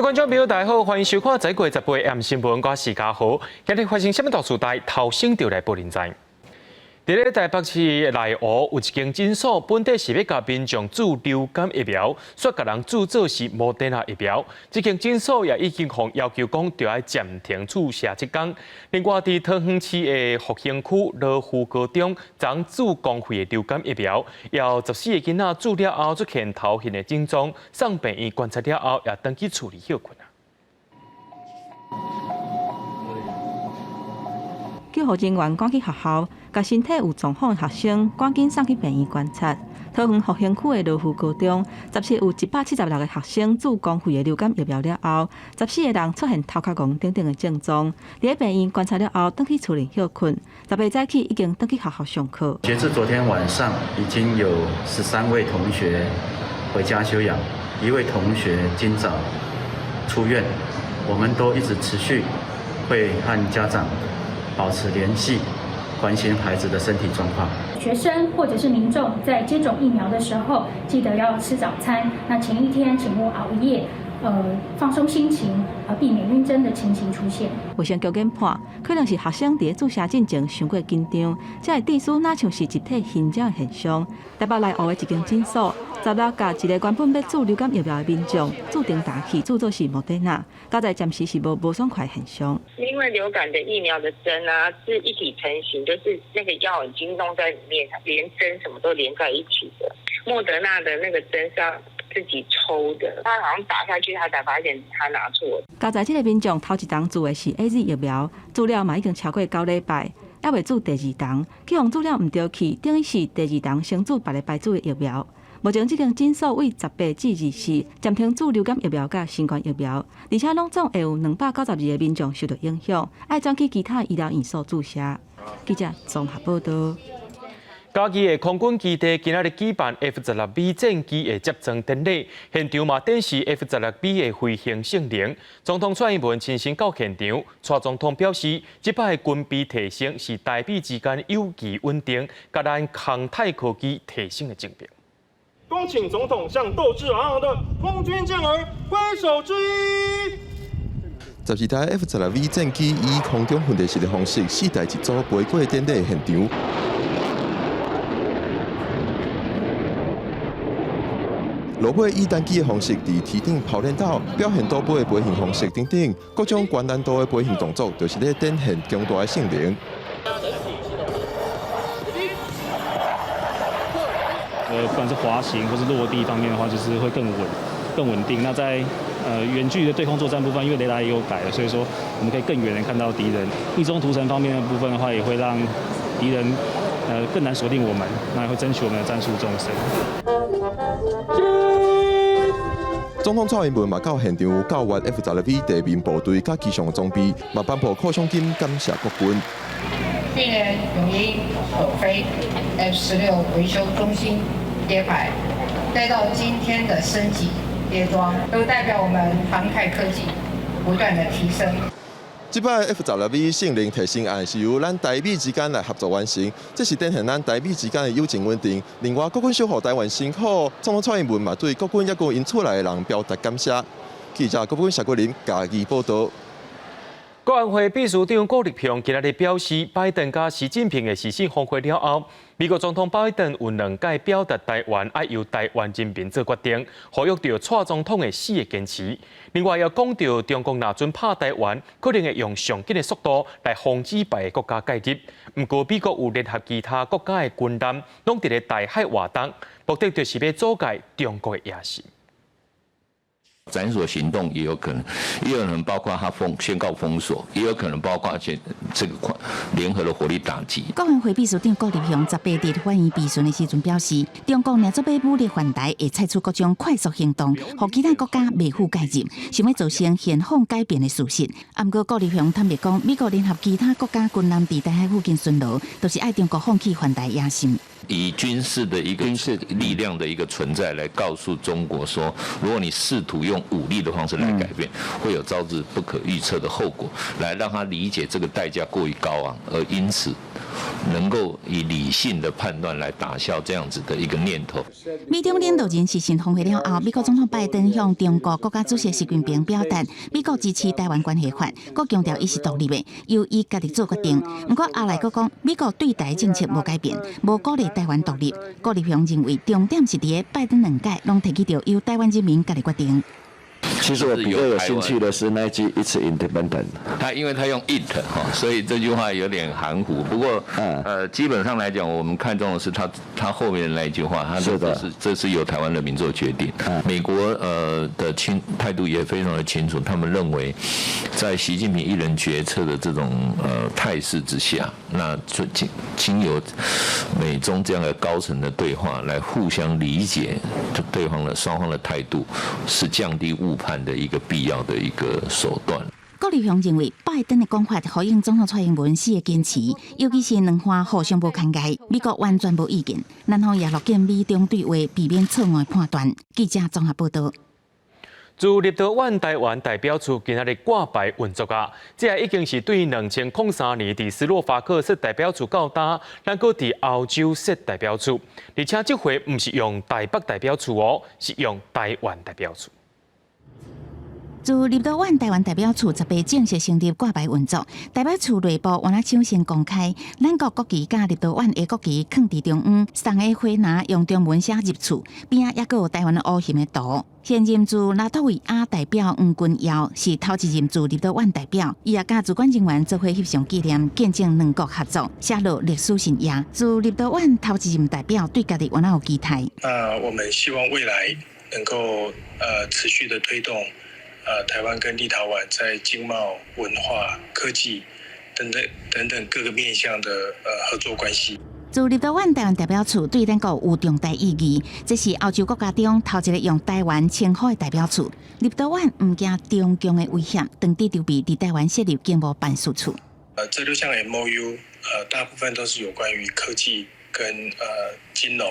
觀眾朋友，大家好，歡迎收看《再過十八 M 新聞》，我是嘉豪。今日發生啥物大事代，頭先就來報恁知。佇咧台北市內湖有一間診所，本底是欲共民眾注流感疫苗，煞共人注做是莫德納疫苗。這間診所也已經予要求講，著愛暫停注射這工。另外，佇桃園市的復興區羅浮高中，昨注公費的流感疫苗，有14個囡仔注了後出現頭暈的症狀，送病院觀察了後，也轉去厝裡歇睏。救護人員趕去學校，共身體有狀況的學生趕緊送去病院觀察。桃園復興區的羅浮高中，17有176個學生注公費的流感疫苗了後，14個人出現頭殼戇等等的症狀，佇咧病院觀察了後，轉去厝裡歇睏。18早起已經轉去學校上課。截至昨天晚上，已經有13位同學回家休養，1位同學今早出院。我們都一直持續會和家長保持聯繫，關心孩子的身體狀況。學生或者是民眾在接種疫苗的時候，記得要吃早餐。那前一天請勿熬夜，放鬆心情，避免暈針的情形出現。衛生局研判，可能是學生佇咧注射進前傷過緊張，才會致使若像是集體暈針的現象。台北內湖的一間診所，16共一個原本欲注流感疫苗的民眾注定打去注做是莫德納，佳哉暫時是無無爽快現象。因為流感的疫苗的針啊，是一體成型，就是那個藥已經弄在裡面，連針什麼都連在一起的。莫德納的那個針是要自己抽的，他好像打下去，他才發現他拿錯。佳哉這個民眾頭一針注的是 AZ 疫苗，注了嘛已經超過9禮拜，猶未注第二針，去予注了毋著去，等於是第二針先注別个牌子的疫苗。目前這間診所對18至24暫停注流感疫苗佮新冠疫苗，而且攏總會有292個民眾受到影響，愛轉去其他醫療院所注射。記者綜合報道。嘉義的空軍基地今仔日舉辦 F-16V 戰機的接裝典禮，現場嘛展示 F-16V 的飛行性能。總統蔡英文親身到現場，蔡總統表示，這擺的軍備提升是台美之間友誼穩定，佮咱康泰科技提升的證明。恭請總統向鬥志昂揚的空軍健兒揮手致意。12台 F-16V 戰機以空中分列式的方式，四台一組飛過典禮現場。落尾以單機的方式佇天頂拋鏈斗，表現倒飛的飛行方式等等，各種高難度的飛行動作，就是咧展現強大的性能。不管是滑行或是落地方面的話，就是會更穩、更穩定。那在遠距離的對空作戰部分，因為雷達也有改了，所以說我們可以更遠的看到敵人。異中圖層方面的部分的話，也會讓敵人更難鎖定我們，那也會爭取我們的戰術縱深。總統蔡英文嘛到現場校閱 F-16V 地面部隊佮機上的裝備，嘛頒布犒賞金感謝國軍。病人永鷹首飛 F-16維修中心揭牌，再到今天的升級列裝，都代表我們航太科技不斷的提升。這擺 F-16V 性能提升案是由咱台美之間來合作完成，這是展現咱台美之間的友情穩定。另外，國軍守護台灣辛苦，總統蔡英文嘛對國軍抑閣𪜶厝內的人表達感謝。記者郭軍謝國林嘉義報道。國安會秘書長顧立雄今仔日表示，拜登佮習近平的視訊峰會了後，美國總統拜登有兩擺表達台灣愛由台灣人民做決定，呼籲著蔡總統的四個堅持。另外，也講著中共若準拍台灣，可能會用上緊的速度來防止別个國家介入。毋過，美國有聯合其他國家的軍艦，攏佇咧台海活動，目的就是欲阻礙中國的野心。斬鎖行動也有可能，也有可能包括他宣告封鎖，也有可能包括這這個聯合的火力打擊。國安會秘書長顧立雄18日歡迎備詢的時陣表示，中國若準備武力犯台，會採取各種快速行動，予其他國家袂赴介入，想欲造成現況改變的事實。毋過顧立雄坦白講，美國聯合其他國家軍艦佇台海附近巡邏，就是愛中國放棄犯台野心。以軍事的一個軍事力量的一個存在來告訴中國說，如果你試圖用用武力的方式來改變，會有招致不可預測的後果，來讓他理解這個代價過於高昂，而因此能夠以理性的判斷來打消這樣子的一個念頭。美中領導人視訊峰會了後，美國總統拜登向中國國家主席習近平表達美國支持台灣關係法，閣強調伊是獨立的，由伊家己做決定。毋過後來閣講，美國對台政策無改變，無鼓勵台灣獨立。郭立雄認為，重點是佇拜登兩屆攏提起著由台灣人民家己決定。其實我比較有興趣的是那句 "It's independent"。他因為他用 it 哈，所以這句話有點含糊。不過，基本上來講，我們看重的是他後面的那一句話，他說這是由台灣人民做決定。美國的清態度也非常的清楚，他們認為在習近平一人決策的這種態勢之下，那就經由美中這樣的高層的對話來互相理解對方的雙方的態度，是降低誤判的一個必要的一個手段。郭立雄認為，拜登的講法呼應總統蔡英文四個堅持，尤其是兩岸互相無牽礙，美國完全無意見。南方也樂見美中對話避免錯誤的判斷。記者綜合報道。駐立陶宛台灣代表處今仔日掛牌運作啊！這已經是對2003年佇斯洛伐克設代表處到今，咱閣佇歐洲設代表處，而且這回毋是用台北代表處哦，是用台灣代表處。駐立陶宛台灣代表處18正式成立掛牌運作，代表處內部原來搶先公開，咱國國旗佮立陶宛的國旗囥佇中央，送的花籃用中文寫入處，邊仔猶閣有台灣的烏熊的圖。現任駐拉脫維亞代表黃君堯是頭一任駐立陶宛代表，伊也佮駐館人員做伙翕相紀念，見證兩國合作寫落歷史新頁。駐立陶宛頭一任代表對家己原來有期待。那我們希望未來能夠持續的推動台灣跟立陶宛在經貿、文化、科技等等等等各個面向的合作關係。駐立陶宛台灣代表處對咱國有重大意義，這是歐洲國家中頭一個用台灣稱呼的代表處。立陶宛毋驚中共的威脅，當地籌備佇台灣設立經貿辦事處。這六項 MOU，大部分都是有關於科技跟金融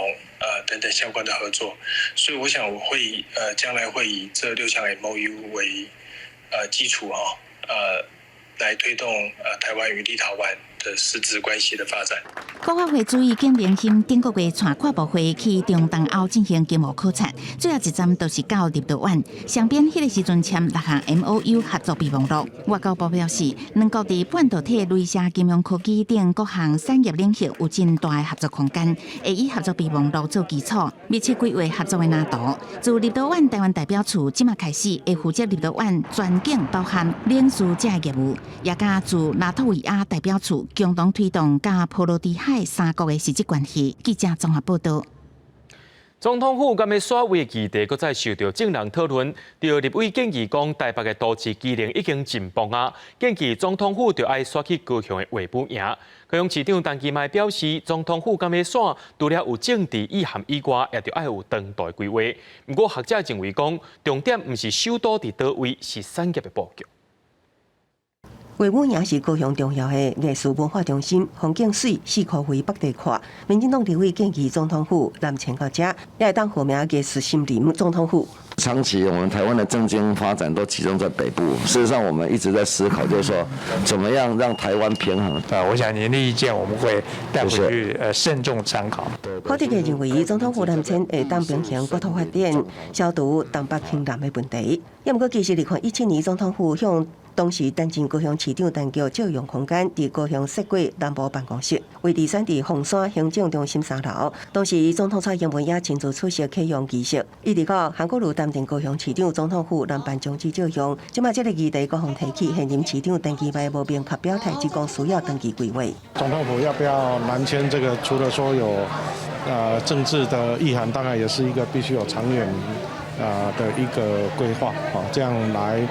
等等相關的合作，所以我想我會將來會以這六項 MOU 為基礎啊，來推動台灣與立陶宛的實質關係的發展。國發會主委景明鑫頂個月帶跨部會去中東歐進行經貿考察，最後一站就是到立陶宛，雙邊彼個時陣簽六項 MOU 合作備忘錄。外交部表示，兩國佇半導體、鐳射、金融科技等各項產業領域有真大的合作空間，會以合作備忘錄做基礎，密切規劃合作的藍圖。駐立陶宛台灣代表處這馬開始會負責立陶宛全境包含領事這個業務，也佮駐拉脫維亞代表處共同推動佮波羅的海三國的實質關係。記者綜合報道。總統府敢欲徙位的議題，閣再受著眾人討論。著立委建議講，台北的都市機能已經真棒啊，建議總統府著愛徙去高雄的衛武營。高雄市長陳其邁表示，總統府敢欲徙，除了有政治意涵以外，也著愛有長途規劃。毋過學者認為講，重點毋是首都佇佗位，是產業的布局。衛武營是高雄重要的藝術文化中心，風景媠，四箍圍北地闊。民進黨立委建議總統府南遷到遮，也會當號名藝術森林總統府。長期我們台灣的政經發展都集中在北部，事實上我們一直在思考，就是說，怎麼樣讓台灣平衡。啊，我想您的意見我們會帶回去，慎重參考。柯德認為，總統府南遷會當平衡國土發展、消除東北傾南的問題。也毋過，其實2017年總統府向當時擔任高雄市長陳菊借用空間，佇高雄設過南部辦公室，位置選佇鳳山行政中心三樓。當時總統蔡英文也親自出席啟用儀式。一直到韓國瑜擔任高雄市長，總統府南辦終止借用。這馬這个議題閣予提起，現任市長陳其邁無明確表態，只講需要長期規劃。總統府要不要南遷？這個除了說有政治的意涵，當然也是一個必須有長遠的一個規劃，啊，這樣來。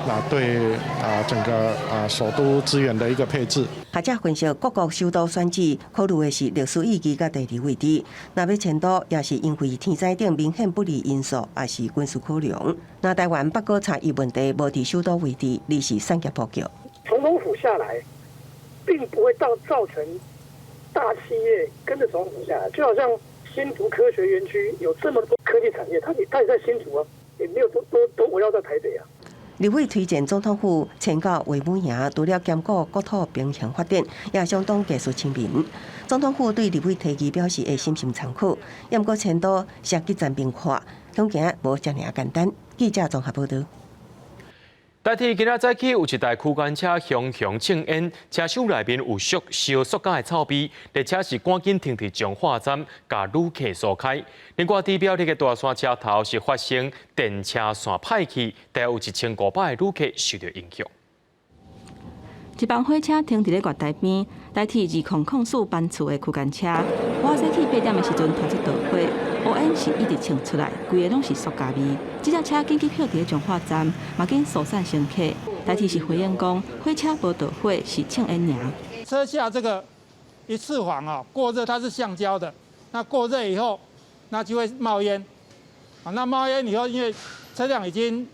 那對啊，整個啊首都資源的一個配置。學者分析，各國首都選址考慮的是歷史意義佮地理位置。若欲遷都，也是因為天災等明顯不利因素，抑是軍事考量。那台灣北部差異問題無佇首都位置，而是產業布局。總統府下來，並不會到造成大企業跟着總統府下來，就好像新竹科學園區有這麼多科技產業，它也在新竹啊。也沒有都圍繞在台北啊。立委推薦總統府遷到衛武營，除了兼顧國土平衡發展，也相當技術親民。總統府對立委提議表示會審慎參考，毋過遷都涉及層面闊，恐驚無遮爾簡單。記者綜合報道。台鐵今仔早起有一台區間車熊熊衝煙，車廂內面有燒塑膠的臭味，列車是趕緊停佇彰化站，共旅客疏開。另外，佇苗栗的大山車頭是發生電車線歹去，大約有1500个旅客受著影響。一班火車停佇咧月台邊，台鐵2004班次的區間車，我早起8點的時陣傳出著火，烏煙是一直衝出來，規个攏是塑膠味。這隻車緊急歇佇咧彰化站，嘛緊疏散乘客。台鐵是回應講，火車無著火，是衝煙爾。車下這個一次簧啊，過熱它是橡膠的，那過熱以後，那就會冒煙。啊，那冒煙以後，因為車輛已經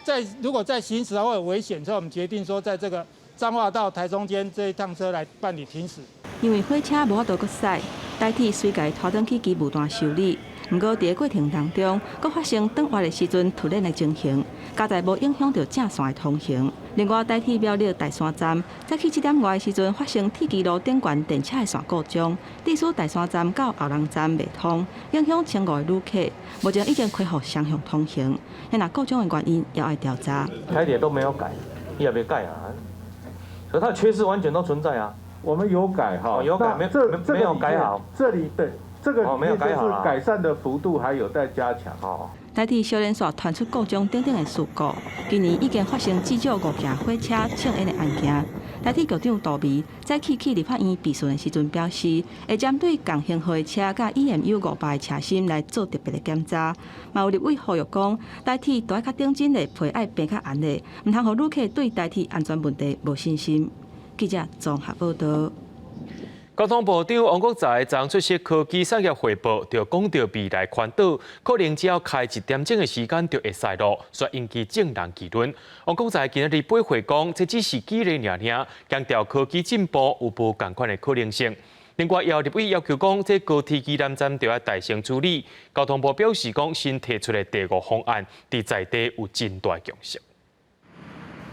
在如果在行駛的話會有危險，所以我們決定說，在這個彰化到台中間這一趟車來辦理停駛。因為火車無法度閣駛，台鐵隨共拖轉去機務段修理。毋過佇個過程當中，閣發生轉彎的時陣突然的情形，佳哉無影響著正線的通行。另外，台鐵苗栗大山站早起7點外的時陣發生鐵支路頂懸電車的線故障，致使大山站到後龍站袂通，影響1500個旅客。目前已經恢復雙向通行，若故障的原因猶愛調查。台鐵都沒有改，也沒改啊，所以它的缺失完全都存在啊。我們有改哈，有改沒？這沒有改好。這裡對。這個沒有改好，就是改善的幅度還有待加強。台鐵燒連線傳出故障等等的事故，今年已經發生至少五件火車衝煙的案件。台鐵局長杜眉早起去立法院備詢的時陣表示，會針對仝型號的車佮 EMU 500的車身來做特別的檢查。嘛有立委呼籲講，台鐵著愛較認真的皮愛變較絚的，毋通予旅客對台鐵安全問題無信心。記者綜合報道。交通部長王國材昨出席科技產業匯報，就講著未來環島可能只要開一點鐘的時間就會塞路，煞引起眾人議論。王國材今仔日回會講，這只是舉例爾爾，強調科技進步有無仝款的可能性。另外，也有立委要求講，這高鐵宜蘭站著愛代先處理。交通部表示講，新提出的第五方案，佇在地有真大共識。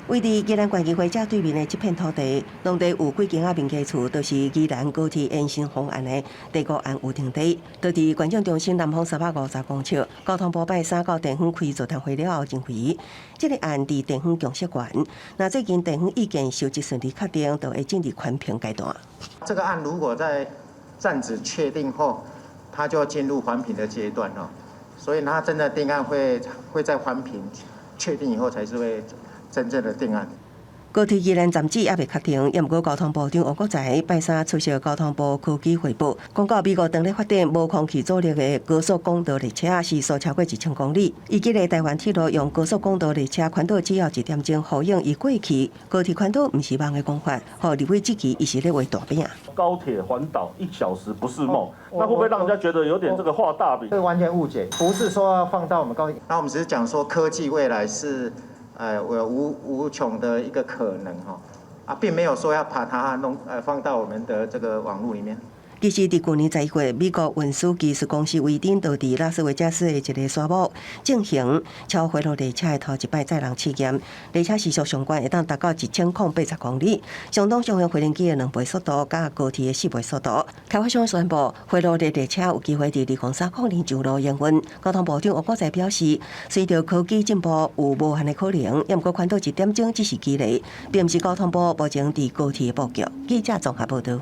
位佇宜蘭縣議會正對面的這片土地，當地有幾間仔民家厝，都是宜蘭高鐵延伸方案的第五案預定地，就佇縣政中心南方350公尺。交通部拜三到地方開座談會了後，認為這個案佇地方共識懸。若最近地方意見收集順利確定，就會進入環評階段。這個案如果在站址確定後，它就進入環評的階段咯，所以它真的定案會在環評確定以後，才是會真正的定案。高鐵宜蘭站址猶未確定，猶毋過交通部長王國材拜三出席交通部科技匯報，講到美國當咧發展無空氣阻力的高速公道列車，時速超過1000公里。伊記得台灣鐵路用高速公道列車環島只要一點鐘，呼應伊過去高鐵環島毋是夢的講法，予立委質疑伊是咧畫大餅。高鐵環島1小時不是夢，那會不會讓人家覺得有點這個畫大餅？這完全誤解，不是說要放到我們高鐵，那我們只是講說科技未來是。有無窮的一個可能哈，啊，並沒有說要把它弄放到我們的這個網路裡面。其實，佇舊年11月，美國運輸技術公司威頂就佇拉斯維加斯的一个沙漠進行超迴路列車的頭一擺載人試驗。列車時速上懸會當達到1080公里，相當相當飛行機的2倍速度，佮高鐵的4倍速度。開發商宣布，迴路的列車有機會佇2030年上路營運。交通部長王國材表示，隨著科技進步，有無限的可能。猶毋過環島一點鐘只是舉例，並毋是交通部目前佇高鐵的布局。記者綜合報道。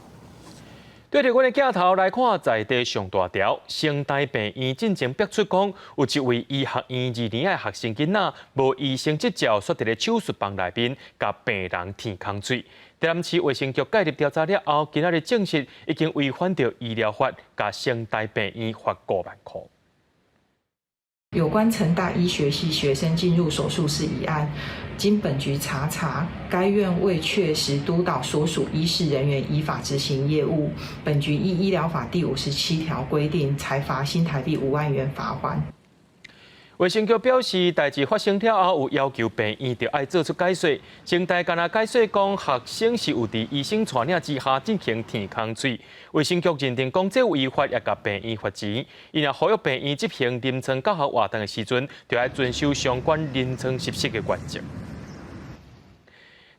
對著阮的鏡頭來看，在地上大條，成大病院進前爆出講，有一位醫學院二年的學生囡仔，無醫生執照，煞佇咧手術房內面共病人甜空喙。台南市衛生局介入調查了後，今仔日證實已經違反著醫療法，共成大病院罰5萬塊。有關成大醫學系學生進入手術室一案，經本局查查，該院未確實督導所屬醫事人員依法執行業務，本局依醫療法第57條規定，裁罰新台幣5萬元罰鍰。衛生局表示，代誌發生了後，有要求病院著愛做出解說。成大敢若解說講，學生是有佇醫生帶領之下進行甜空喙。衛生局認定講這違法，也共病院罰錢。伊若呼籲病院執行臨床教學活動的時陣，著愛遵守相關臨床實習的原則。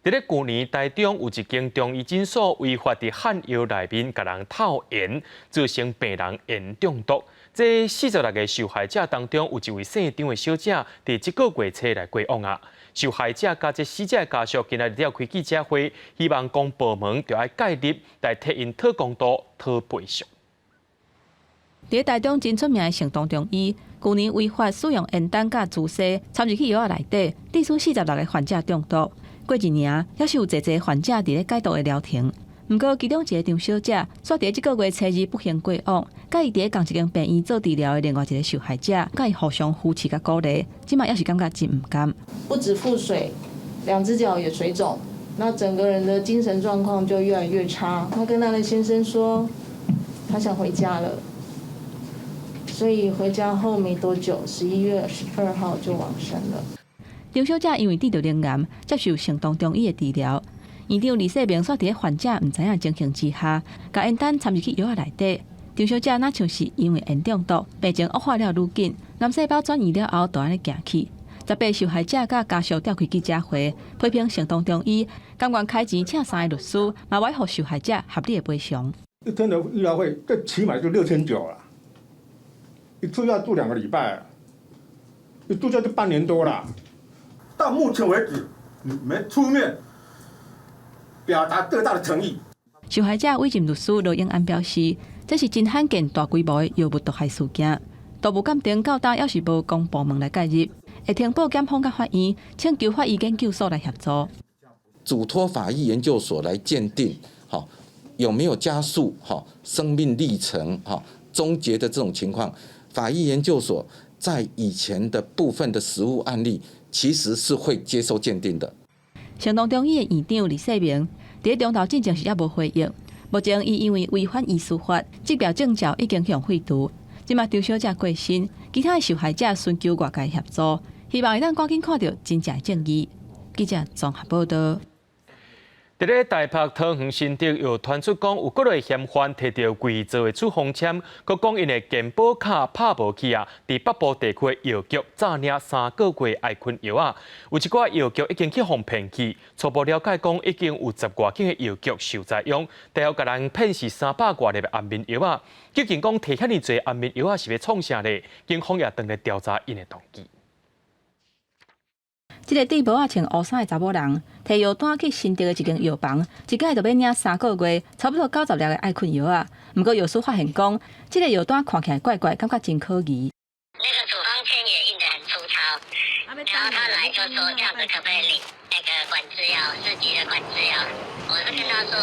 佇咧舊年，台中有一間中醫診所違法佇漢藥內面共人透鹽，造成病人鹽中毒。這46個受害者當中，有一位姓張的小姐，佇這個月初來過往啊。受害者佮這死者的家屬今仔日召開記者會，希望公部門著愛介入來替𪜶討公道、討賠償。佇台中真出名的成東中醫，舊年違法使用鉛丹佮朱砂，摻入去藥仔內底，致使46個患者中毒。過一年，猶是有濟濟患者佇咧解毒的療程。毋過，其中一个張小姐，煞佇咧這個月初二不幸過往，佮伊佇咧仝一間病院做治療的另外一个受害者，佮伊互相扶持佮鼓勵，這馬猶是感覺真毋甘。不止腹水，兩隻腳也水腫，那整個人的精神狀況就越來越差。她跟她的先生說，她想回家了，所以回家後沒多久，11月22號就往生了。張小姐因為得著乳癌，接受成東中醫的治療。院長李世明煞佇咧患者毋知影情形之下，共鉛丹摻入去藥仔內底。張小姐若像是因為鹽中毒，病情惡化了愈緊，癌細胞轉移了後，就按呢行去。18受害者佮家屬召開記者會，批評成東中醫甘願開錢請三个律師，嘛無予受害者合理的賠償。一天的醫療費最起碼就6900了，一住要住2個禮拜，一住就半年多了。到目前為止，沒出面表達最大的誠意。受害者委任律師羅永安表示，這是真罕見大規模的藥物毒害事件。毒物鑑定到今猶是無公部門來介入，會呈報檢方佮法院，請求法醫研究所來協助。囑託法醫研究所來鑑定，哈，有沒有加速哈生命歷程哈終結的這種情況？法醫研究所在以前的部分的實務案例，其實是會接受鑑定的。成東中醫的院長李世明，佇咧中晝進前是猶無回應。目前伊因為違反醫師法，執業證照已經予廢除。這馬張小姐過身，其他的受害者尋求外界協助，希望會當趕緊看著真正的正義。記者綜合報道。佇咧台北桃園新竹又傳出講有幾个嫌犯提著偽造的處方簽，閣講𪜶的健保卡拍無去啊！佇北部地區藥局詐領3個月愛困藥仔，有一寡藥局已經去予騙去。初步了解講，已經有十外間的藥局受災殃，大約共人騙是300外粒的安眠藥仔。究竟講提遐爾濟安眠藥仔是欲創啥咧？警方也正咧調查𪜶的動機。這个戴帽仔穿烏衫的查某人，提藥單去新竹的一間藥房，一擺就欲領三個月，差不多90粒的愛睏藥仔。毋過藥師發現講，這个藥單看起來怪怪，感覺真可疑。那個處方簽也印得很粗糙，然後他來就說這樣子可不可以領那個管制藥，4劑的管制藥？我是跟他說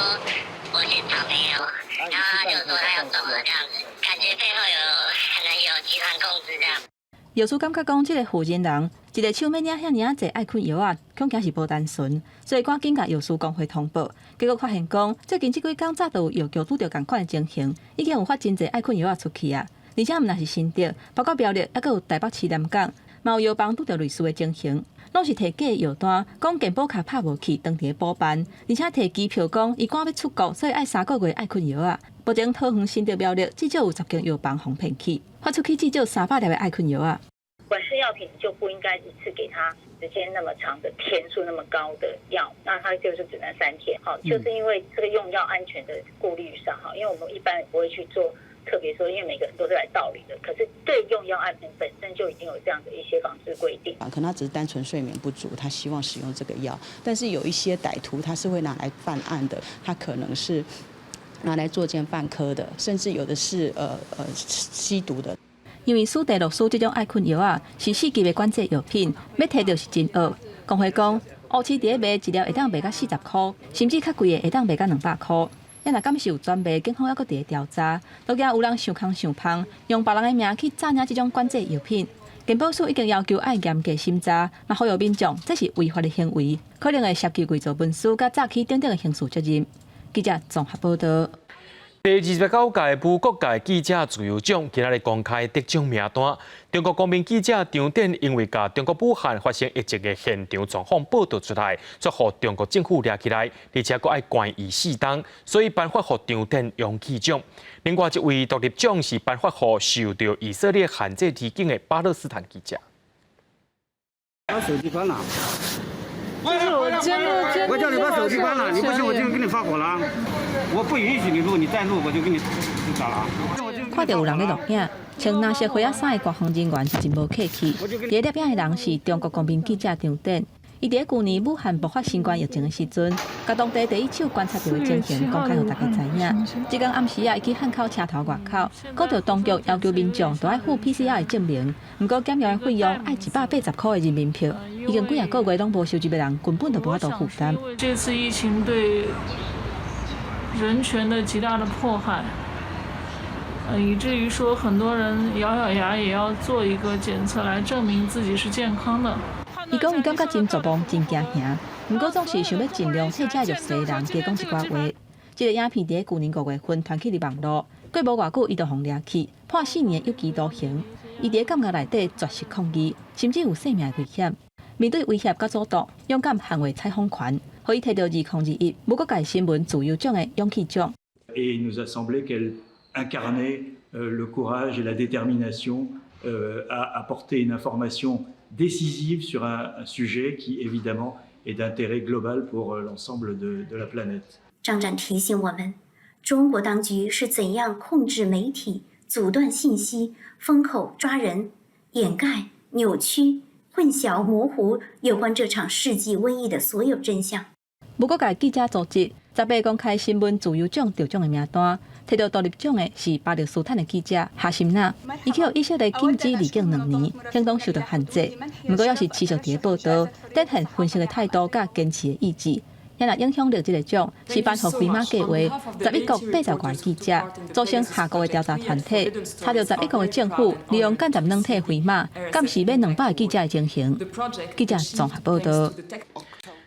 我現場沒有，然後他就說他要走了這樣子，感覺背後有可能有集團控制這樣。藥師感覺講，這个負責人一个手欲領遐爾仔濟愛睏藥仔，恐驚是無單純，所以趕緊共藥師公會通報。結果發現講，最近這幾工早就有藥局拄著仝款的情形，已經有發真濟愛睏藥仔出去啊。而且毋但是新竹，包括苗栗，猶閣有台北市南港，嘛有藥房拄著類似的情形，攏是提假藥單，講健保卡拍無去，當佇咧補辦，而且提機票講伊趕欲出國，所以愛三個月愛睏藥仔。目前桃園新竹苗栗至少有10間藥房予騙去，發出去至少300粒的愛睏藥仔。管制藥品就不應該一次給他時間那麼長的天數那麼高的藥，那他就是只能3天。好，就是因為這個用藥安全的顧慮上，哈，因為我們一般不會去做特別說，因為每個人都是來盜領的。可是對用藥安全本身就已經有這樣的一些防治規定。可能他只是單純睡眠不足，他希望使用這個藥。但是有一些歹徒他是會拿來犯案的，他可能是拿來作姦犯科的，甚至有的是吸毒的。因為史地洛斯這種愛睏藥仔是4級的管制藥品，欲提著是真僫。公會講，烏市佇咧賣一粒會當賣到40箍，甚至較貴的會當賣到200箍。啊若敢是有專賣，警方猶閣佇咧調查，都驚有人想空想芳，用別人的名去詐領這種管制藥品。健保署已經要求愛嚴格審查，嘛呼籲民眾這是違法的行為，可能會涉及偽造文書佮詐欺等等的刑事責任。記者綜合報道。第29屆無國界記者自由獎今仔日公開得獎名單。中國公民記者張典因為共中國武漢發生疫情的現場狀況報導出來，煞予中國政府掠起來，而且閣愛關伊四冬，所以頒發予張典勇氣獎。另外一位獨立獎是頒發予受著以色列限制入境的巴勒斯坦記者。把手機關了。我叫你把手機關了，你不信我就給你發火了。我不允許你錄，你再錄我就給你咋了？看著有人咧錄影，穿藍色花仔衫的國防人員是真無客氣。佇咧攝影的人是中國公民記者張典。伊佇咧舊年武漢爆發新冠疫情的時陣，共當地第一手觀察著的情形公開予大家知影。這工暗時啊，伊去漢口車頭外口，講著當局要求民眾都愛附 PCR 的證明，毋過檢驗的費用愛180塊的人民幣，已經幾仔個月攏無收入的人根本就無法度負擔。這次疫情對人權的極大的迫害，以至於說很多人咬咬牙也要做一個檢測來證明自己是健康的。伊講伊感覺真絕望、真驚嚇，毋過總是想欲盡量替這弱勢的人加講一寡話。這個影片佇咧舊年5月份傳去佇網路，過無偌久，伊就予掠去，判4年有期徒刑。伊佇咧監獄內底絕食抗議，甚至有性命的危險。面對威脅佮阻擋，勇敢捍衛採訪權，予伊提著2021無國界新聞自由獎的勇氣獎。 Et il nous a semblé qu'elle incarnait le courage et la détermination à apporter une information décisive sur un sujet qui, évidemment, est d'intérêt global pour l'ensemble de la planète. 張展提醒我們，中國當局是怎樣控制媒體、阻斷信息、封口抓人、掩蓋、扭曲、混淆、模糊有關這場世紀瘟疫的所有真相。無國界記者組織18公開新聞自由獎得獎的名單，提著獨立獎的是巴勒斯坦的記者哈辛納，伊去予以色列禁止入境2年，行動受著限制。毋過，猶是持續佇咧報導，展現分析的態度佮堅持的意志。遐若影響力這个獎是頒予飛馬計劃11國80外記者組成跨國的調查團體，查著11國的政府利用間諜軟體飛馬監視欲200个記者的情形。記者綜合報導。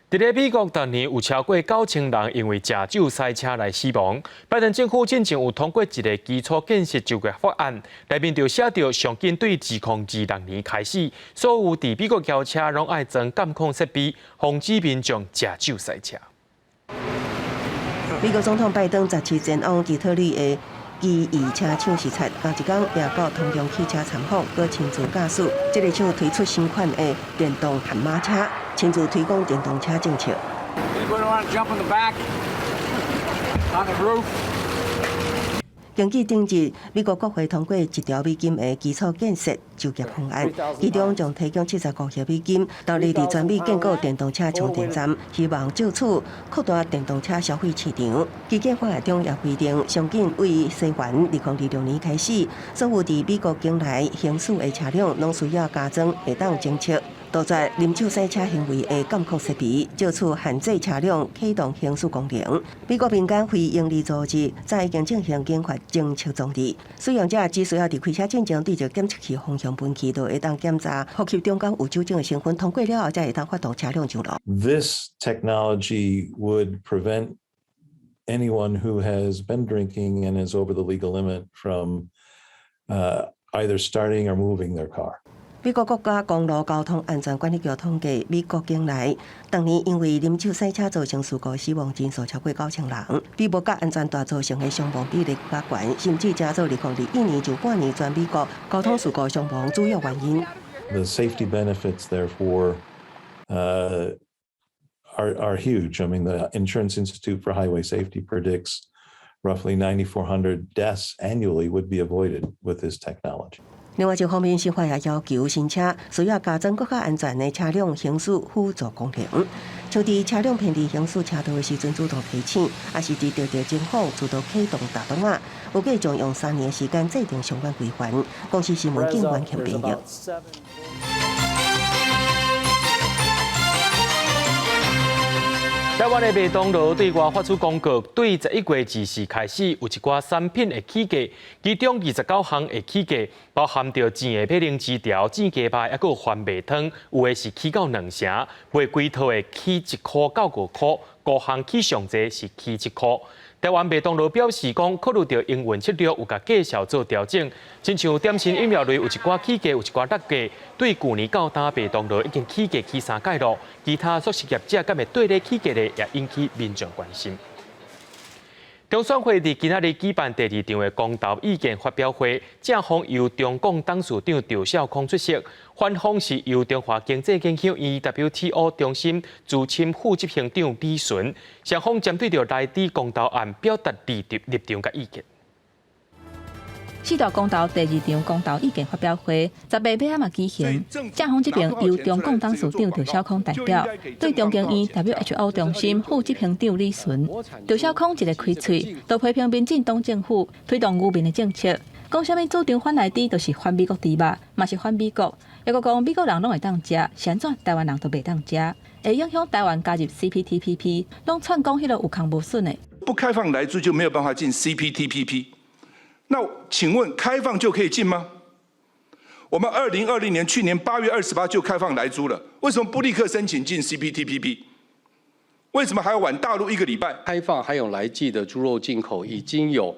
佇咧美國，逐年有超過9000人因為食酒駛車來死亡。拜登政府進前有通過一个基礎建設就業法案，內面就寫著上緊對2026年開始，所有佇美國轎車攏愛裝監控設備，防止民眾食酒駛車。美國總統拜登17前往底特律的機械車廠視察，同一工也到通用汽車參訪，閣親自駕駛。這个廠推出新款的電動悍馬車，親自推廣電動車政策。 Anybody want to jump in the back on the roof? 根據頂日，美國國會通過1兆美金的基礎建設就業方案，其中將提供75億美金投入佇全美建構電動車充電站，希望藉此擴大電動車消費市場。基建法案中也規定，上緊對西元2026年開始，所有佇美國境內行駛的車輛攏需要加裝會當偵測杜絕啉酒駛車行為的監控設備，藉此限制車輛啟動行駛功能。美國民間非營利組織早已經進行研發偵測裝置，使用者只需要佇開車進前對著檢測器方向噴氣，就會當檢查呼吸中間有酒精的成分，通過了後，才會當發動車輛上路。 This technology would prevent anyone who has been drinking and is over the legal limit from either starting or moving their car. 美國國家公路交通安全管理局統計，美國境內逐年因為啉酒駛車造成事故死亡人數超過9000人，比無繫安全帶造成的傷亡比例閣較懸，甚至成做2021年上半年全美國交通事故傷亡主要原因。 The safety benefits, therefore, are huge. I mean, the Insurance Institute for Highway Safety predicts roughly 9,400 deaths annually would be avoided with this technology. 另外一方面，新法也要求新車需要加裝閣較安全的車輛行駛輔助功能，像佇車輛偏離行駛車道的時陣主動提醒，抑是佇特定情況自動啟動大動仔，預計將用3年時間制定相關規範。公視新聞警完全編譯。台灣的麥當勞對外發出公告，對11月24開始，有一寡產品會起價，其中29項會起價，包含著煎的馬鈴薯條、煎雞排，抑閣有番麥湯，有的是起到2成，賣規套會起1箍到5箍，五項起上濟是起1箍。台灣麥當勞表示講，考慮著營運策略有共價數做調整，親像點心飲料類有一寡起價，有一寡落價。對舊年到今，麥當勞已經起價起三擺囉。其他速食業者敢會綴咧起價咧，也引起民眾關心。中選會佇今仔日舉辦第二場的公投意見發表會，正方由中共董事長趙少康出席，反方是由中華經濟研究院 WTO 中心資深副執行長李淳，雙方針對著萊豬公投案表達立立場佮意見。四大公投第二場公投意見發表會，18尾仔嘛舉行。正方這邊由中共董事長趙少康代表，對中研院 WHO 中心副執行長李淳。趙少康一个開喙，就批評民進黨政府推動愚民的政策，講啥物主張反萊豬，就是反美國豬肉，嘛是反美國。抑閣講美國人攏會當食，是按怎台灣人就袂當食？會影響台灣加入 CPTPP，攏串講彼个有空無筍的。不開放萊豬就沒有辦法進 CPTPP。那請問開放就可以進嗎？我們2020年去年8月28就開放萊豬了，為什麼不立刻申請進 CPTPP？為什麼還要晚大陸一個禮拜？開放含有萊劑的豬肉進口已經有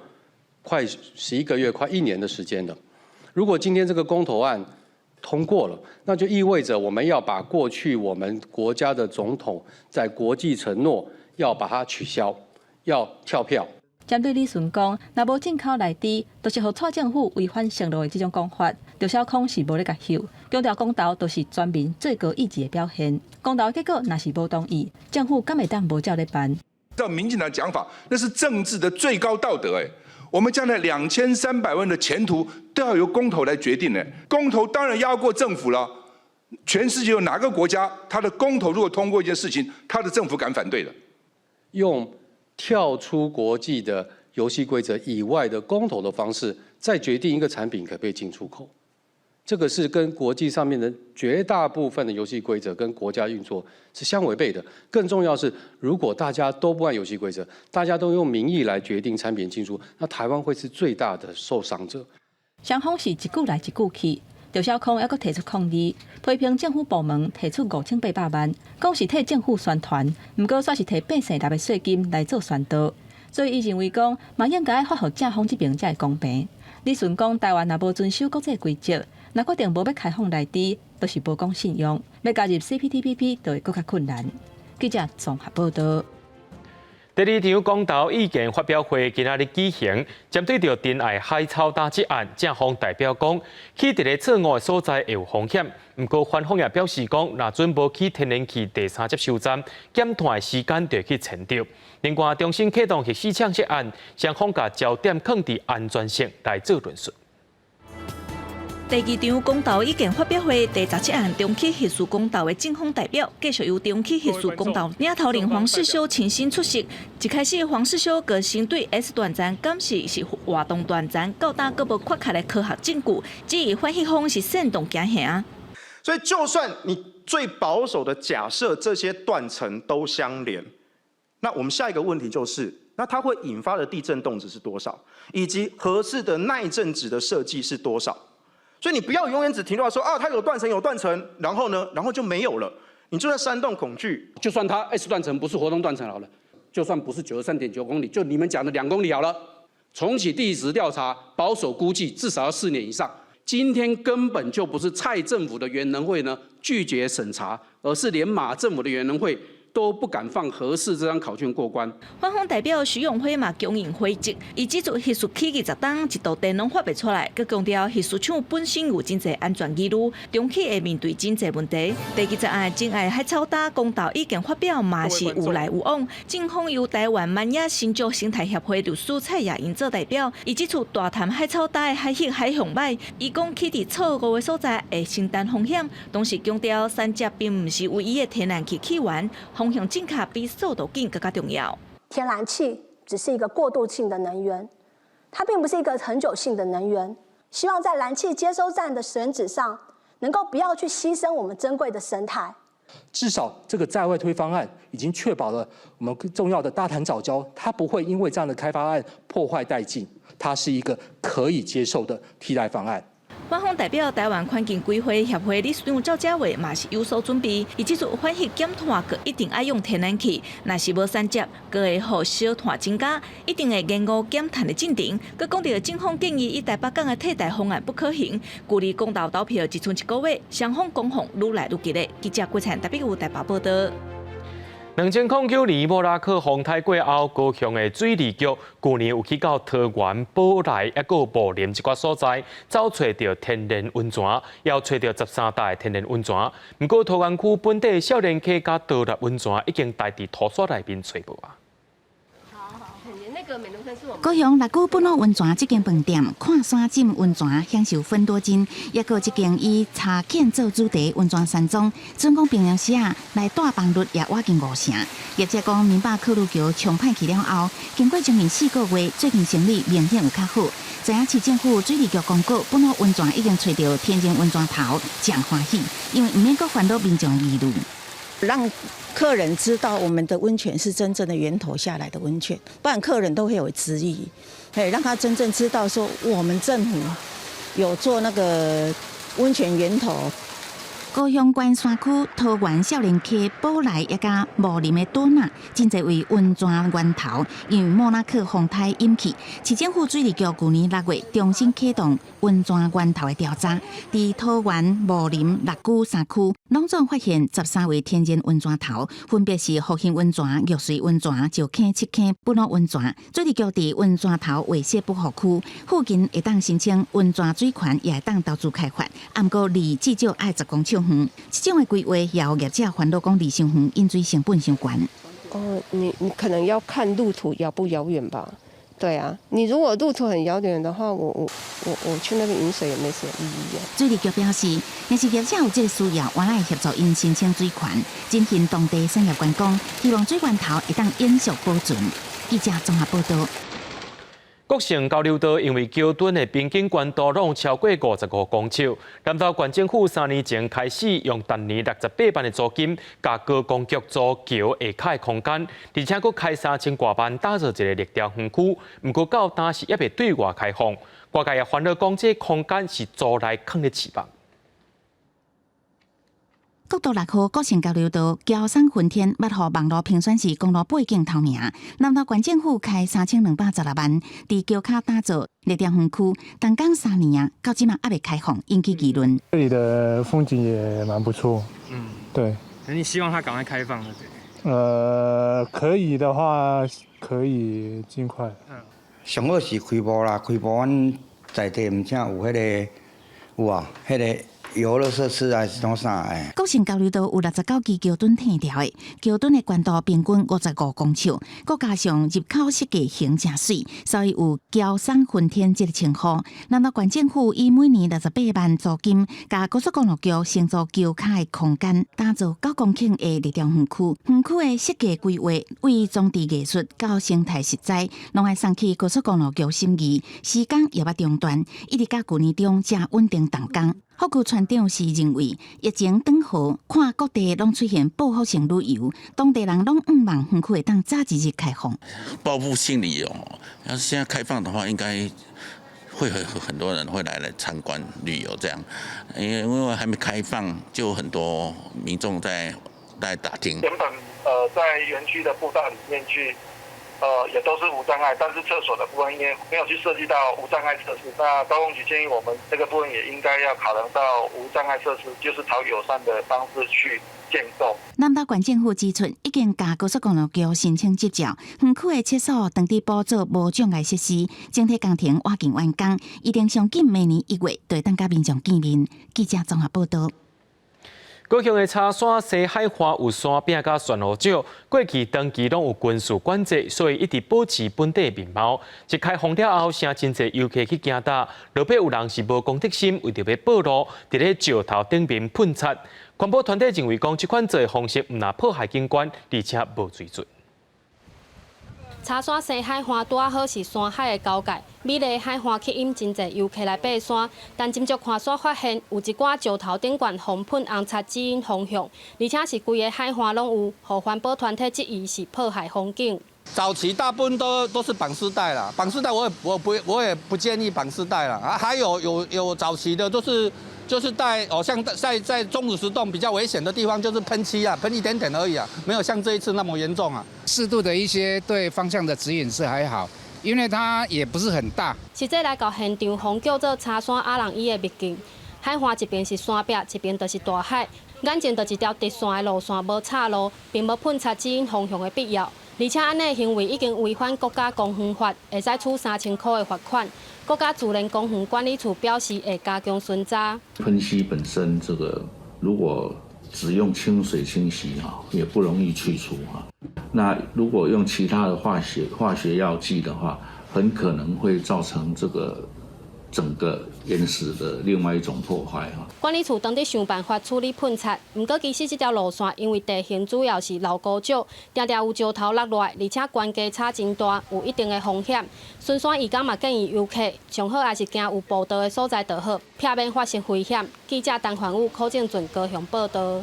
快11個月、快一年的時間了。如果今天這個公投案通過了，那就意味着我們要把過去我們國家的總統在國際承諾要把它取消，要跳票。針對李淳講，若無進口萊豬，就是予蔡政府違反承諾的這種講法，趙少康是無咧共翕，強調公投就是全民最高意志的表現。公投結果若是無同意，政府敢會當無照咧辦？照民進黨講法，那是政治的最高道德。誒，我們將來2300萬的前途都要由公投來決定。誒，公投當然壓過政府了。全世界有哪個國家，他的公投如果通過一件事情，他的政府敢反對的？用跳出國際的遊戲規則以外的公投的方式，再決定一個產品可不可以進出口，這個是跟國際上面的絕大部分的遊戲規則跟國家運作是相違背的。更重要是，如果大家都不按遊戲規則，大家都用民意來決定產品進出，那台灣會是最大的受傷者。雙方是一句來一句去。趙少康猶閣提出抗議，批評政府部門提出5800萬，講是替政府宣傳，毋過煞是提百姓納的稅金來做宣導，所以伊認為講，嘛應該發予正方這邊才會公平。李淳講，台灣若無遵守國際規則，若決定無欲開放萊豬，就是無講信用，欲加入 CPTPP 就會閣較困難。記者綜合報道。第二場公投意見發表會今仔日舉行，針對著仁愛海草礁這案，正方代表講，起佇咧錯誤的所在會有風險。毋過反方也表示講，若準無起天然氣第三接收站，減碳的時間就會去延著。另外，中芯啟動核四廠這案，雙方共焦點囥佇安全性來做論述。第二場公投意見發表會，第17案重啟核四公投的正方代表，繼續由重啟核四公投領頭人黃士修親身出席。一開始，黃士修就先對 S 斷層敢是是活動斷層，到今閣無確切的科學證據，質疑反核方是煽動驚嚇。所以，就算你最保守的假設這些斷層都相連，那我們下一個問題就是，那它會引發的地震動值是多少，以及合適的耐震值的設計是多少？所以你不要永遠只停留在說啊，它有斷層有斷層，然後呢，然後就沒有了。你就在煽動恐懼。就算它 S 斷層不是活動斷層好了，就算不是93.9公里，就你們講的2公里好了。重啟地質調查，保守估計至少要4年以上。今天根本就不是蔡政府的原能會呢拒絕審查，而是連馬政府的原能會都不敢放核四這張考卷過關。反方代表徐永輝嘛強硬回擊，伊指出核四起20冬一度電攏發袂出來，閣強調核四廠本身有真濟安全疑慮，重啟會面對真濟問題。第20案仁愛海草礁公投意見發表嘛是有來有往，正方由台灣漫野新竹生態協會律師蔡雅英做代表，伊指出大潭海草礁的海域海況䆀，伊講起佇錯誤的所在會承擔風險，同時強調三接並毋是唯一的天然氣氣源，方向正確比速度緊閣較重要。天然氣只是一個過渡性的能源，它並不是一個恆久性的能源。希望在燃氣接收站的選址上，能夠不要去犧牲我們珍貴的生態。至少這個在外推方案已經確保了我們重要的大潭藻礁，它不會因為這樣的開發案破壞殆盡，它是一個可以接受的替代方案。反方代表台灣環境規劃協會理事長趙家偉嘛是有所準備，伊指出反核減碳閣一定愛用天然氣，若是無銜接，閣會予燒炭增加，一定會延誤減碳的進程。閣講著正方建議以台北港的替代方案不可行，距離公投投票只賰一個月，雙方攻防愈來愈激烈。記者郭燦台北有台北報道。2009年莫拉克風颱過後，高雄的水利局舊年有去到桃園、寶來，抑閣有武林這寡所在，走揣著天然溫泉，猶揣著13塔的天然溫泉。毋過桃園區本地少年溪佮道立溫泉已經待佇塗沙內面揣無啊。高雄六龜本澳溫泉這間飯店，看山浸溫泉，享受芬多精，抑閣這間以茶犬做主題溫泉山莊，準講平常時啊來住房率也倚近五成。業者講，明霸客路橋重歹去了後，經過將近4個月，最近生意明顯有較好。知影市政府水利局公告，本澳溫泉已經揣著天然溫泉頭，誠歡喜，因為毋免閣煩惱民眾的疑慮。讓客人知道我們的溫泉是真正的源頭下來的溫泉，不然客人都會有質疑。嘿，讓他真正知道說我們政府有做那個溫泉源頭。高雄縣山區桃園少年溪寶來一家武林的島仔，真濟位溫泉源頭，因為莫拉克風颱引起，市政府水利局舊年6月重新啟動溫泉源頭的調查，佇桃園、武林、六龜三區，攏總發現13位天然溫泉頭，分別是復興溫泉、玉穗溫泉、石坑、七坑、本澳溫泉。水利局佇溫泉頭劃設保護區，附近會當申請溫泉水權，也會當投資開發。毋過離至少愛10公尺遠。這種的規劃也予業者煩惱，講離傷遠，飲水成本傷懸。哦，你可能要看路途遙不遙遠吧？對啊，你如果路途很遙遠的話，我去那邊飲水也沒什麼意義啊。水利局表示，若是業者有這个需要，我來協助𪜶申請水權，振興當地產業觀光，希望水源頭會當永續保存。記者綜合報道。國姓交流道因為橋墩的平均懸度攏超過55公尺，南投縣政府3年前開始用逐年68萬的租金，共高工局租橋下跤的空間，而且閣開3000外萬打造一个立雕園區。毋過到今是猶未對外開放，外界也煩惱講這空間是租來囥咧飼肉。國道6號國姓交流道橋鬆雲天，捌予網路評選是公路背景頭名。南投縣政府開3216萬，佇橋跤打造綠雕園區，動工3年啊，到這馬猶未開放，引起議論。這裡的風景也蠻不錯，嗯，對。那你希望它趕快開放？對？可以的話，可以盡快。嗯。上好是開幕啦，開幕阮在地毋才有彼个有啊，彼个遊樂設施還是創啥的。國姓交流道有69支橋墩天橋的，橋墩的懸度平均55公尺，閣加上入口設計形誠媠，所以有橋鬆雲天這个稱呼。南投縣政府以每年68萬租金，共高速公路局承租橋跤的空間，打造9公頃的綠雕園區。園區的設計規劃為裝置藝術到生態實在，攏愛送去高速公路局審議，時間也捌中斷，一直到舊年中才穩定動工。福居村長是認為，疫情轉好，看各地攏出現報復性旅遊，當地人攏向望園區會當早一日開放。報復性旅遊，要是現在開放的話，應該會很多人會來參觀旅遊，這樣，因為還沒開放，就很多民眾在打聽。原本在園區的步道裡面去，也都是無障礙，但是廁所的部分因為沒有去設計到無障礙設施，那高工局建議我們這個部分也應該要考量到無障礙設施，就是朝友善的方式去建構。南投縣政府指出，已經共高速公路局申請執照，園區的廁所當地補做無障礙設施，整體工程倚近完工，預定上緊明年1月就會當佮民眾見面。記者綜合報道。高雄的柴山西海岸有山餅佮珊瑚礁，過去長期攏有軍事管制，所以一直保持本地面貌。一開放了後，誠真濟遊客去行踏，落尾有人是無公德心，為著欲報路，佇咧石頭頂面噴漆。環保團體認為講，這款做的方式毋但破壞景觀，而且無水準。柴山西海岸拄仔好是山海的交界，美麗海岸吸引真濟遊客來爬山。但斟酌看山發現，有一寡石頭頂懸予噴紅漆指引方向，而且是規个海岸攏有，予環保團體質疑是破壞風景。早期大部分都是綁絲帶啦，綁絲帶我也不建議綁絲帶啦。啊，還有早期的都是就是帶哦，像在鐘乳石洞比較危險的地方，就是噴漆啊，噴一點點而已啊，沒有像這一次那麼嚴重啊。適度的一些對方向的指引是還好，因為它也不是很大。實際來到現場，風叫做柴山亞人椅的秘境，海岸一邊是山壁，一邊就是大海，眼前就一條直線的路線，無岔路，並無噴漆指引方向的必要。而且按呢行為已經違反國家公園法，會使處3000箍的罰款。國家自然公園管理處表示會加強巡查。噴漆本身，這個如果只用清水清洗哈，也不容易去除哈。那如果用其他的化學藥劑的話，很可能會造成這個整個岩石的另外一種破壞哈。管理處當佇想辦法處理噴漆，毋過其實這條路線因為地形主要是老高石，定定有石頭落落來，而且懸低差真大，有一定的風險。巡山義工嘛建議遊客，上好也是行有步道的所在就好，避免發生危險。記者陳環宇、柯正俊高雄報道。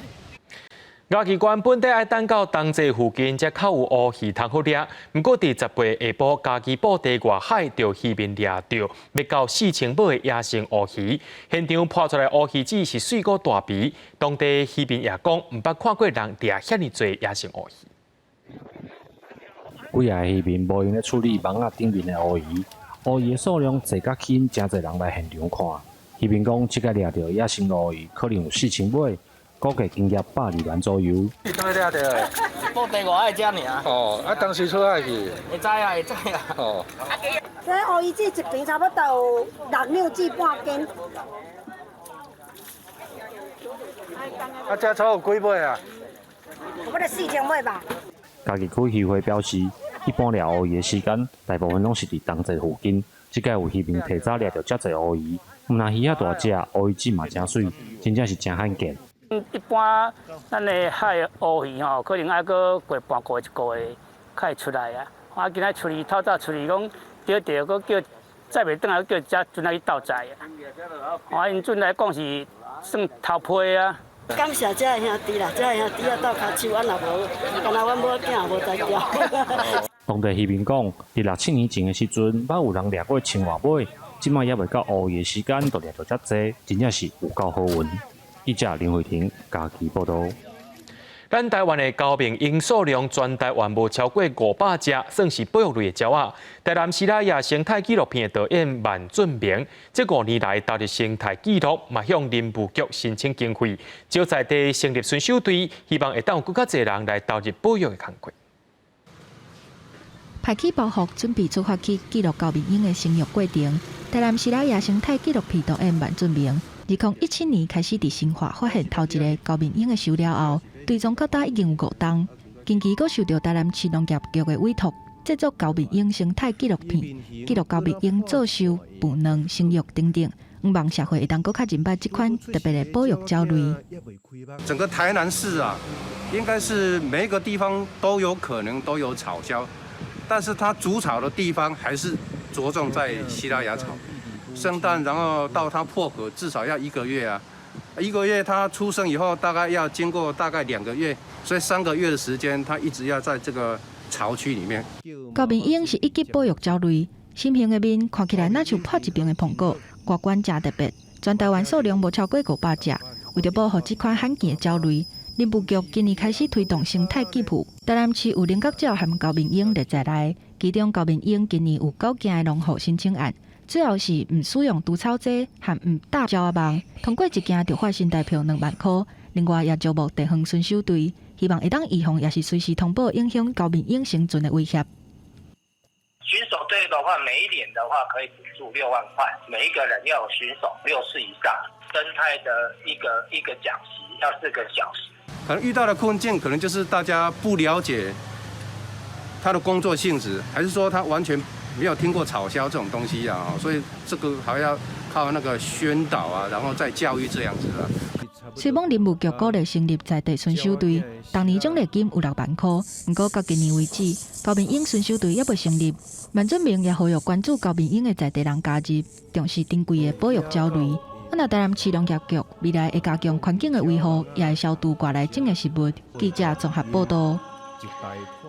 嘉義縣本底愛等到冬至附近才較有烏魚通好掠，毋過佇18下晡，嘉義埔地外海就漁民掠著欲到4000尾的野生烏魚，現場拋出來烏魚子是媠閣大肥，當地漁民也講毋捌看過人掠遐爾濟野生烏魚。幾个漁民無閒咧處理網仔頂面的烏魚，烏魚的數量濟甲吸引誠濟人來現場看。漁民講，這擺掠著野生烏魚可能有4000尾。估計金額120萬左右。你佗掠著的？埔地外海遮爾。哦，啊，當時出海去。會知啊，會知啊。哦。這烏魚子一坪差不多有6兩至半斤。啊，這草有幾尾啊？差不多4000尾吧。嘉義區漁會表示，一般掠烏魚的時間，大部分攏是佇冬至附近。這擺有漁民提早掠著遮濟烏魚，毋但魚仔大隻，烏魚子嘛誠媠，真正是誠罕見。一般咱的海烏魚吼，可能愛閣過半個月一個月才會出來啊。啊，今仔處理透早處理講，著著閣叫載袂轉來，叫遮陣仔去鬥載啊。啊，𪜶陣來講是算頭批啊。感謝遮的兄弟啦，遮的兄弟啊鬥跤手，啊若無，敢若阮某囝無才調。當地漁民講，佇六七年前的時陣，捌有人掠過千外尾，這擺猶未到烏魚的時間，就掠著遮濟，真正是有夠好運。記者林慧婷嘉義報道。咱台灣的高明鷹數量全台灣無超過500隻，算是保育類的鳥仔。台南西拉雅生態紀錄片的導演萬俊明，這5年來投入生態記錄，嘛向林務局申請經費，招在地成立巡守隊，希望會當有閣較濟人來投入保育的工作。排起包袱，準備出發去記錄高明鷹的生育過程。台南西拉雅生態紀錄片導演萬俊明，2017年開始佇新化發現頭一个高明鷹的收了後，追蹤到今已經有5冬。近期閣受著台南市農業局的委託，製作高明鷹生態紀錄片，記錄高明鷹做岫、孵卵、生育等等，向望社會會當閣較認捌這款特別的保育鳥類。整個台南市啊，應該是每一個地方都有可能都有草鴞，但是它築巢的地方還是着重在西拉雅草。生蛋，然後到它破殼至少要一個月啊，一個月它出生以後大概要經過大概2個月，所以3個月的時間，它一直要在這個巢區裡面。高明鷹是一級保育鳥類，心形的面看起來若像破一爿的蘋果，外觀誠特別。全台灣數量無超過500隻。為著保護這款罕見的鳥類，林務局今年開始推動生態記錄。台南市有菱角鳥和高明鷹列在內，其中高明鷹今年有九件的農戶申請案。主要是毋使用除草劑和毋搭鳥仔網，通過一件就罰新台票2萬箍。另外也招募地方巡守隊，希望會當預防，抑是隨時通報影響高明鷹生存的威脅。巡守隊的話，每一年的話可以補助6萬塊，每一個人要有巡守6次以上，生態的一個一個講習要4個小時。可能遇到的困境，可能就是大家不了解他的工作性質，還是說他完全沒有聽過草鴞這種東西啊，所以這個還要靠那個宣導啊，然後再教育這樣子啊。雖罔林務局鼓勵成立在地巡守隊，逐年獎勵金有6萬箍，毋過到今年為止，高明鷹巡守隊猶未成立。萬俊明也呼籲關注高明鷹的在地人加入，重視珍貴的保育鳥類。啊，若台南市農業局未來會加強環境的維護，也會消除外來種的植物。記者綜合報道。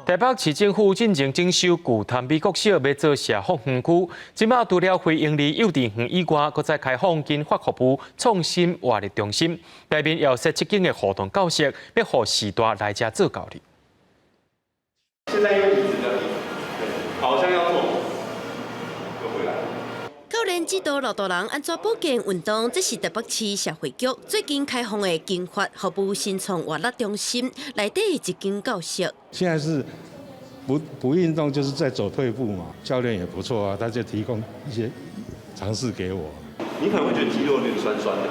台北市政府進前整修舊潭美國小，欲做社福園區。這馬除了非營利幼稚園以外，閣再開放銀髮服務創新活力中心，內面有設七間的互動教室，欲予序大來遮做教育。現在用椅子的，對，好像要坐，又回來。教練指導老大人按怎保健運動，這是台北市社會局最近開放的銀髮服務新創活力中心內底一間教室。現在是不運動就是在走退步嘛。教練也不錯啊，他就提供一些嘗試給我。你可能會覺得肌肉有點酸酸的，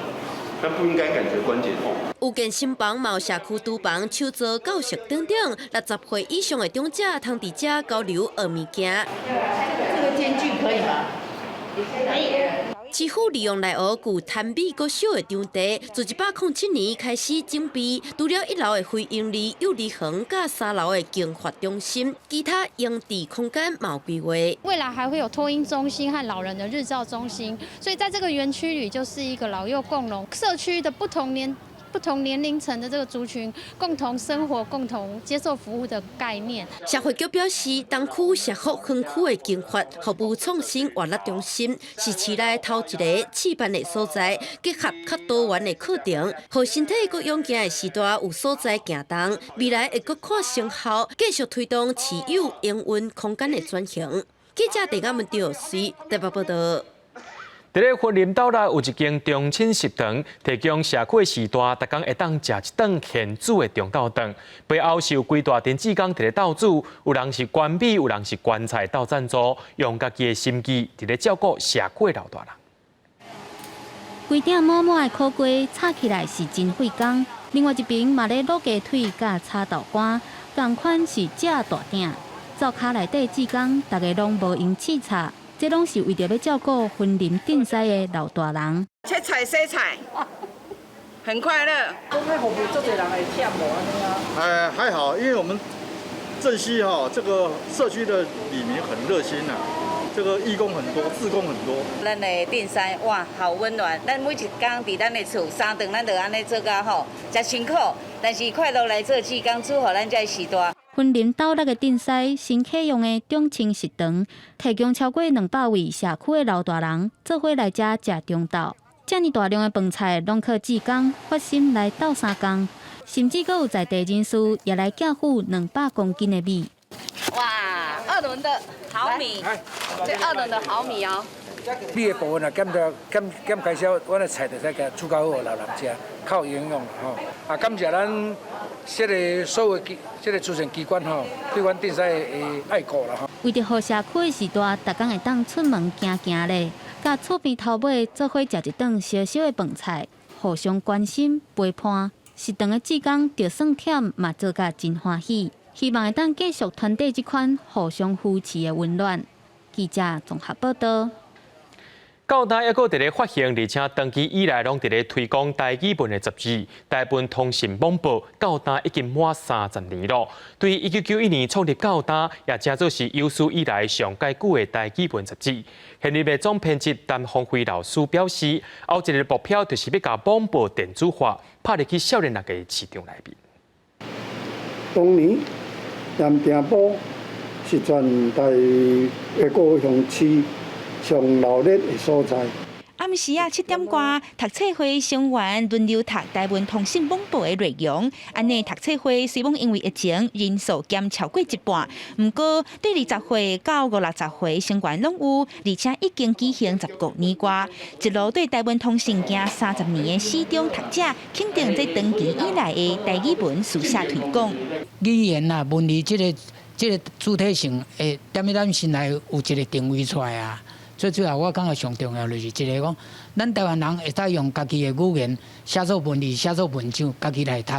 但不應該感覺關節痛。有健身房、嘛有社區廚房、手作教室等等，60歲以上的長者通佇遮交流學物件。這個間距可以嗎？市府利用內湖舊潭美國小的場地，自107年開始準備，除了一樓的非營利幼兒園，佮三樓的銀髮中心，其他用地空間嘛有規劃。未來還會有托嬰中心和老人的日照中心，所以在這個園區裡就是一個老幼共融社區的不同年齡層的這個族群共同生活、共同接受服務的概念。社會局表示，東區社福園區的銀髮服務創新活力中心是市內頭一个試辦的所在，結合較多元的課程，予身體閣勇健的序大有所在行動。未來會閣看成效，繼續推動市有營運空間的轉型。記者鄭亞文表示，台北報道。佇咧雲林斗六有一間中凊食堂，提供社區的序大，逐工會當食一頓現煮的中晝頓。背後是有規大陣志工佇咧鬥煮，有人是懸米，有人是懸菜鬥贊助，用家己的心機佇咧照顧社區的老大人。規鼎滿滿的苦瓜，炒起來是真費工。另外一邊嘛咧滷雞腿佮炒豆乾，仝款是遮大鼎。灶跤內底志工，逐家攏無閒試炒。這攏是為著欲照顧雲林鎮西的老大人。切菜洗菜，很快樂。講遐服務足濟人會忝無按呢啊？哎，還好，因為我們鎮西哈這個社區的里民很熱心啊，這個義工很多，志工很多。咱的鎮西哇，好溫暖。咱每一工佇咱的厝三頓，咱就按呢做甲吼，誠辛苦，但是快樂來做志工，祝福咱這序大。雲林斗六的鎮西新啟用的中凊食堂，提供超過200位社區的老大人做伙來遮食中晝。遮爾大量的飯菜，攏靠志工發心來鬥相共，甚至閣有在地人士也來寄付200公斤的米。哇，二輪的好米，這二輪的好米哦。米的部分啊，減掉減減開銷，阮的菜就使共煮較好，予老人食，較有營養吼。啊，感謝咱這个所有機，這个慈善機關吼，對阮鎮西的愛顧啦吼。為著予社區序大，逐工會當出門行行咧，佮厝邊頭尾做伙食一頓小小的飯菜，互相關心陪伴。食堂的志工就算忝嘛，做甲真歡喜。希望會當繼續傳遞這款互相扶持的溫暖。記者綜合報道。到今猶閣佇咧發行，而且長期以來攏佇咧推廣台語文的雜誌《台文通信網報》，到今已經滿30年咯。對1991年創立到今，也誠做是有史以來上蓋久的台語文雜誌。現任的總編輯陳芳輝老師表示，後一个目標就是欲共網報電子化，拍入去少年人的市場內面。當年鹽埕埔是全台的高雄市上鬧熱的所在。暗時仔7點外，讀冊會成員輪流讀台文通信網報的內容。按呢讀冊會雖罔因為疫情人數減超過一半，毋過對20歲到50、60歲成員攏有，而且已經舉行15年外，一路對台文通信行30年的死忠讀者，肯定這長期以來的台語文書寫推廣。語言啊，文字這个主體性會踮咧咱心內有一个定位出來啊。最主要，我感覺上重要就是一个講，咱台灣人會使用家己的語言寫作文字、寫作文章，家己來讀，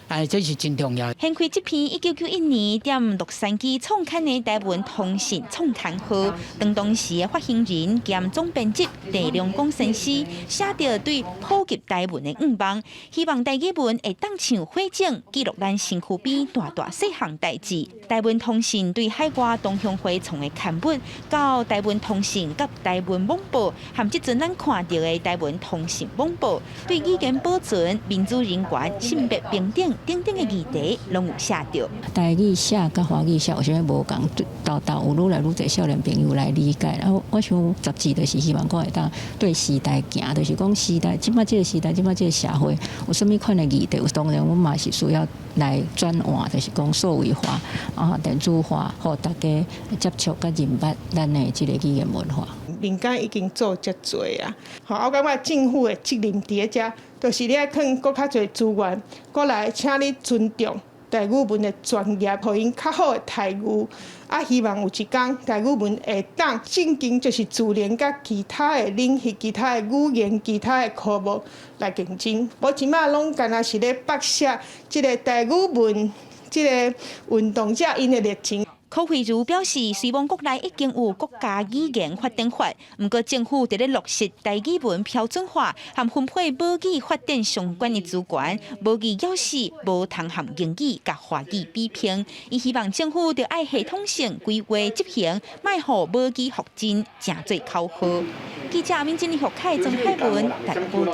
哎，這是真重要。掀開這篇1991年佇洛杉磯創刊的台文通信創刊號，當時的發行人兼總編輯鄭良光先生寫著對普及台文的願望，希望台語文會當像火種，記錄咱身軀邊大大細項代誌。台文通信對海外同鄉會創的刊物，到台文通信佮台文網報，含這陣咱看著的台文通信網報，對語言保存、民主人權、性別平等。景等等的議題，攏有寫著。台語寫佮華語寫有啥物無仝？沓沓有愈來愈濟少年朋友來理解。啊，我想雜誌就是希望講會當對時代行，就是講時代，這擺這個時代，這擺這個社會有啥物款的議題，有當然阮嘛是需要來轉換，就是講數位化啊、電子化，予大家接觸佮認捌咱的這個語言文化。民間已經做遮濟啊，吼，我感覺政府的責任佇咧遮，就是你愛囥閣較濟資源，過來請你尊重台語文的專業，予𪜶較好的待遇。啊，希望有一工台語文會當正經，就是自然佮其他的領域、其他的語言、其他的科目來競爭。無這擺攏干焦是咧剝削這个台語文這个運動者𪜶的熱情。柯惠如表示，雖罔國內已經有國家語言發展法，毋過政府佇咧落實台語文標準化和分配母語發展相關的資源，母語猶是無通和英語佮華語比拼。伊希望政府著愛系統性規劃執行，莫予母語復振成做口號。記者阿敏、李福凱、曾海文台報導。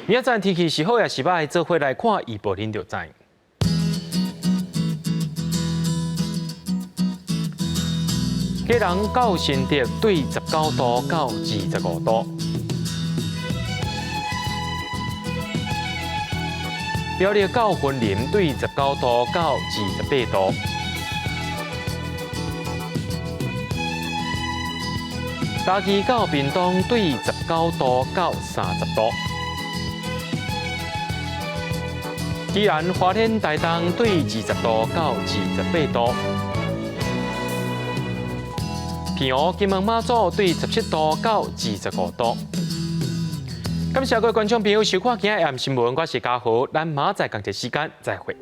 明仔載天氣是好抑是䆀，做伙來看預報恁就知。基隆到新竹對19度到25度，苗栗到雲林對19度到28度，嘉義到屏東對19度到30度，宜蘭花蓮台東對20度到28度。澎湖金門馬祖對17度到25度。感謝各位觀眾朋友收看今日的新聞，我是嘉豪，咱明仔載仝一時間再會。